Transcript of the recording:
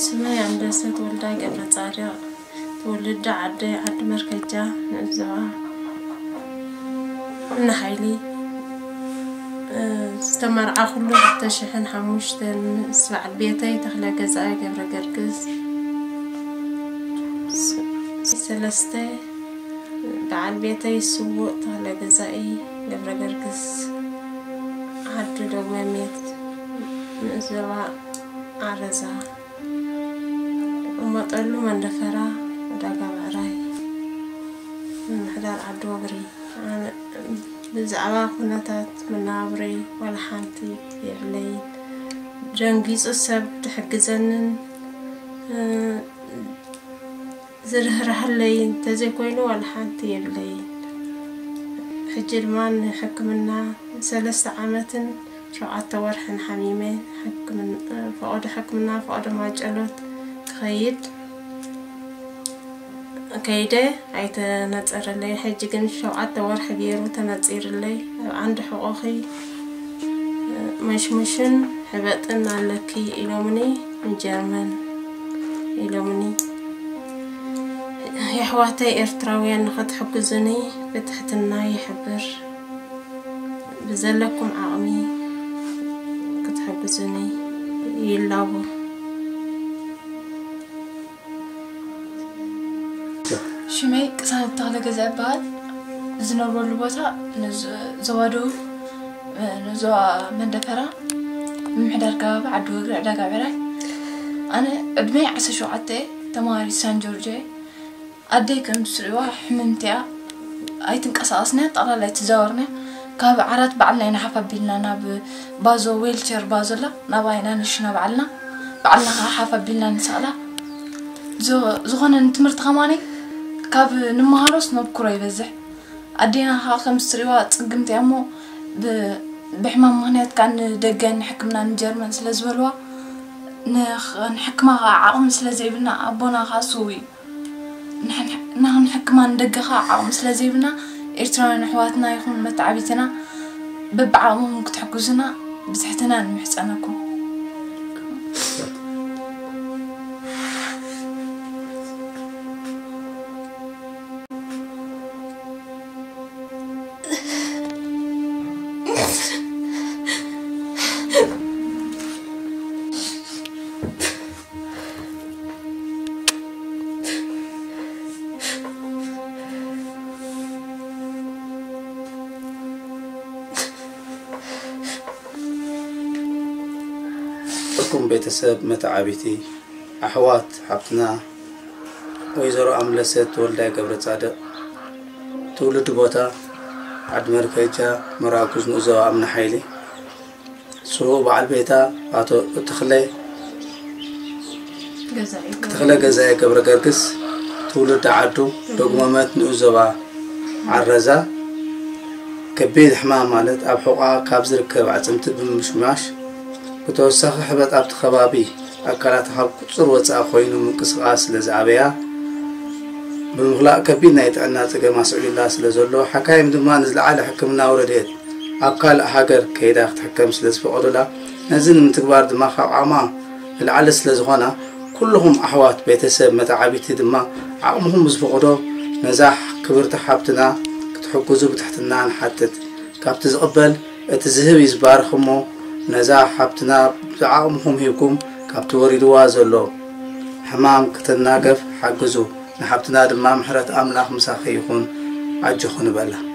ስመይ ኣንበሰት ወልዳ ገብረ ጻድቕ፣ ትውልዲ ዓደይ ዓዲ መርከጃ ንእዘዋ እምኒ ሓይሊ። ዝተመርዓኹሉ ክልተ ሽሕን ሓሙሽተን ምስ በዓል ቤተይ ተኽለ ገዛኢ ገብረ ገርግስ። ሰለስተ፣ በዓል ቤተይ ስዉእ ተኽለ ገዛኢ ገብረ ገርግስ፣ ዓዱ ዶግመሜት፣ ንእዘዋ ዓረዛ። እመጠሉ መንደፈራ፣ ዕዳጋ ብዕራይ፣ ምምሕዳር ዓዲ ወግሪ። ኣነ ብዛዕባ ኩነታት መነባብሮይ ዋላ ሓንቲ የብለይን። ደንጊጹ ሰብ ዝሕግዘንን፣ እ፣ ዝርህርሃለይን እንተዘይኮይኑ ዋላ ሓንቲ የብለይን። ሕጂ ድማ ንሕክምና ሰለስተ ዓመትን ሸውዓተ ወርሕን ሓሚመ፣ ሕክምና፣ ፈቐዶ ሕክምና፣ ፈቐዶ ማጨሎት ክኸይድ ከይደ ኣይተነጸረለይን። ሕጂ ግን ሸውዓተ ወርሒ ገይሩ ተነጺርለይ። ኣብ ዓንዲ ሕቖኺ፣ እ፣ መሽሙሽን ሕበጥን ኣለኪ ኢሎምኒ፣ ንጀርመን ኢሎምኒ። የሕዋተይ ኤርትራውያን ንኽትሕግዙኒ ብትሕትና ይሕብር። ብዘለኩም ዓቕሚ ክትሕግዙኒ ይላቦ። ሽመይ ቅሳነት ተኽለ ገዛ ይበሃል። ዝነብረሉ ቦታ ንዝ-፣ ዞባ ደቡብ፣ እ፣ ንዞባ መንደፈራ፣ ምምሕዳር ከባቢ ዓዲ ወግሪ፣ ዕዳጋ ብዕራይ። ኣነ ዕድመይ ዓሰርተ ሸውዓተ እየ፣ ተማሃሪት ሳን ጆርጆ እየ። ኣደይ ከም ትስሪዋ ሕምምቲ እያ። ኣይትንቀሳቐስን እያ፣ ጠቕላላ ኣይትዛወርን እያ። ካብ ዓራት ባዕልና ኢና ሓፍ ኣቢልና ናብ ባዞ፣ ዌልቸር ባዞ ኣላ፣ ናብኣ ኢና ንሽና ባዕልና። ባዕልና ኸዓ ሓፍ ኣቢልና ንሰቕላ። ዞ-፣ ዝኾነ ንትምህርቲ ከማኒ ካብ ንመሃሮስ ነብኩሮ ይበዝሕ። ኣዴና ኸዓ ከም ትስሪዋ ጽግምቲ እያ እሞ ብ-፣ ብሕማም ምኽንያት ከኣ ንደገ ንሕክምና ንጀርመን ስለ ዝበልዋ ንኽ-፣ ንሕክማ ኸዓ ዓቕሚ ስለ ዘይብልና ኣቦና ኸዓ ስዉእ እዩ። ንሕን-፣ ንኽንሕክማ ንደገ ኸዓ ዓቕሚ ስለ ዘይብልና ኤርትራውያን ኣሕዋትና ይኹን መተዓቢትና በብዓቕምኹም ክትሕግዙና ብትሕትና ንምሕጸነኩም። እኩም ቤተሰብ መተዓቢቲ፣ ኣሕዋት ሓብትና ወይዘሮ ኣምለሰት ወልዳይ ገብረ ጻድቕ፣ ትውልዲ ቦታ ዓዲ መርከጃ፣ መራኩዝ ንኡዘባ እምኒ ሓይሊ፣ ስሩኡ በዓል ቤታ ኣቶ ተኽለ ገዛኢ ተኽለ ገዛኢ ገብረ ገርግስ፣ ትውልዲ ዓዱ ዶግመመት ንኡዘባ ዓረዛ፣ ከቢድ ሕማም ማለት ኣብ ሕቖኣ ካብ ዝርከብ ኣዕጽምቲ ብምምሽማሽ፣ ብተወሳኺ ሕበጥ ኣብቲ ከባቢ ኣካላታ ካብ ቁጽር ወጻኢ ኮይኑ ምንቅስቓስ ስለ ዝኣበያ፣ ብምኽላእ ከቢድ ናይ ጥዕና ጸገም ኣስዒቡላ ስለ ዘሎ፣ ሓካይም ድማ ንዝለዓለ ሕክምናዊ ረድኤት ኣብ ካልእ ሃገር ከይዳ ክትሕከም ስለ ዝፈቐዱላ፣ ነዚ ንምትግባር ድማ ካብ ዓቕማ ንላዕሊ ስለ ዝኾና፣ ኩልኹም ኣሕዋት፣ ቤተሰብ፣ መተዓቢቲ ድማ ዓቕምኹም ብዝፈቕዶ ነዛ ክብርቲ ሓብትና ክትሕግዙ ብትሕትና ንሓትት። ካብቲ ዝቕበል እቲ ዝህብ እዩ ዝባረኽ እሞ፣ ነዛ ሓብትና ብዓቕምኹም ሂብኩም ካብቲ ወሪድዋ ዘሎ ሕማም ክትናገፍ ሓግዙ። ንሓብትና ድማ ምሕረት ኣምላኽ ምሳኺ ይኹን፣ ኣጆኺ ንበላ።